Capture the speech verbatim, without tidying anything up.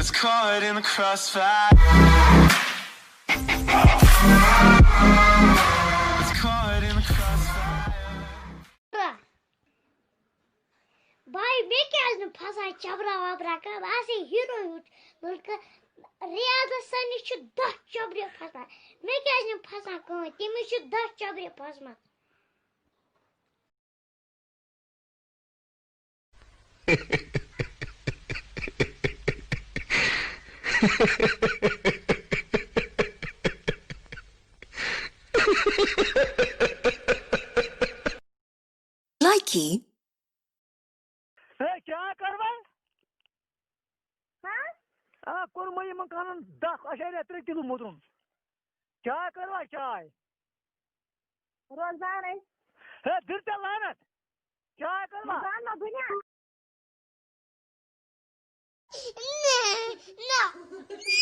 It's caught in the crossfire. It's caught in the crossfire. بھائی، مےٚ کیٛازِ نہٕ پھسان چبرا وبرا کانٛہہ؟ بہٕ آسے ہیٖرو ہیوٗ لٔڑکہٕ۔ ریاضس سۭتۍ چھِ دَہ چبرِ پھسان، مےٚ کیٛازِ نہٕ پھسان کٕہٕنۍ؟ تٔمِس چھِ دَہ چبرِ پھسمژٕ۔ Likey. ہے چاے کَروا؟ آ کوٚرمَے یِمَن کَنَن دَکھ اَچھا رٮ۪تھ ترٛےٚ کِلوٗ مُترُن۔ چاے کَروا چاے؟ روزدارے۔ ہے دِر ژےٚ لعنت۔ چاے کَروا؟ زانہ دُنیا۔ نہ، نہ۔